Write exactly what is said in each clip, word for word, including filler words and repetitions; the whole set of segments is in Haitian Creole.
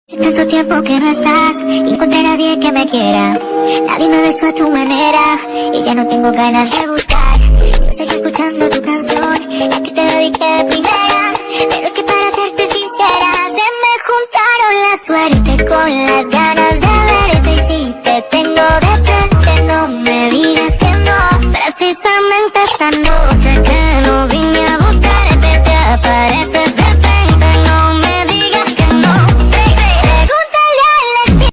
Hace tanto tiempo que no estás y no encontré a nadie que me quiera. Nadie me besó a tu manera y ya no tengo ganas de buscar. Yo seguí escuchando tu canción, la que te dediqué de primera. Pero es que para serte sincera, se me juntaron la suerte con las ganas de verte. Y si te tengo de frente, no me digas que no. Precisamente esta noche que no vine a buscarte, te apareces de frente, no me digas que no. Pregúntale al destino.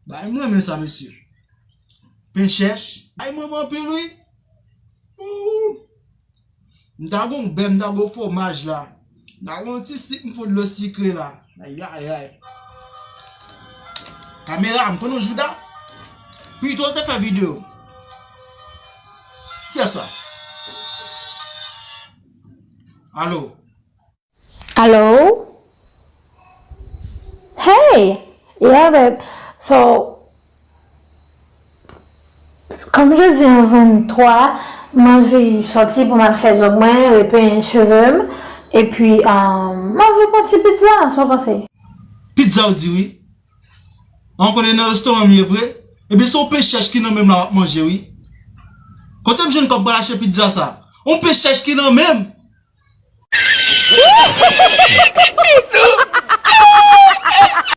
Bay mwen renmen sa, mesye. Pen chèch. Bay mwen anpil, wi. Ooh. M ta gon bè, m ta gon fwomaj la. M ta gon ti sik, m fon dlo sikre la. Ayayay. Kamera, m konn yon jouda. Pito te fè videyo. Kiyès la? Alo. Hello? Hey! Yeah, babe. So, comme je dis en vingt-trois, m anvi sòti pou m al fè zòg mwen, repenyen cheve m, epi um, m anvi pran ti pizza, sa w panse? Pizza w di wi? An konnen nan restoran m ye vre? Ebyen se yon pen chèch ki nan men m la w ap manje wi. Kote m jwenn kòb pou al achte pizza sa? Yon pen chèch ki nan men m!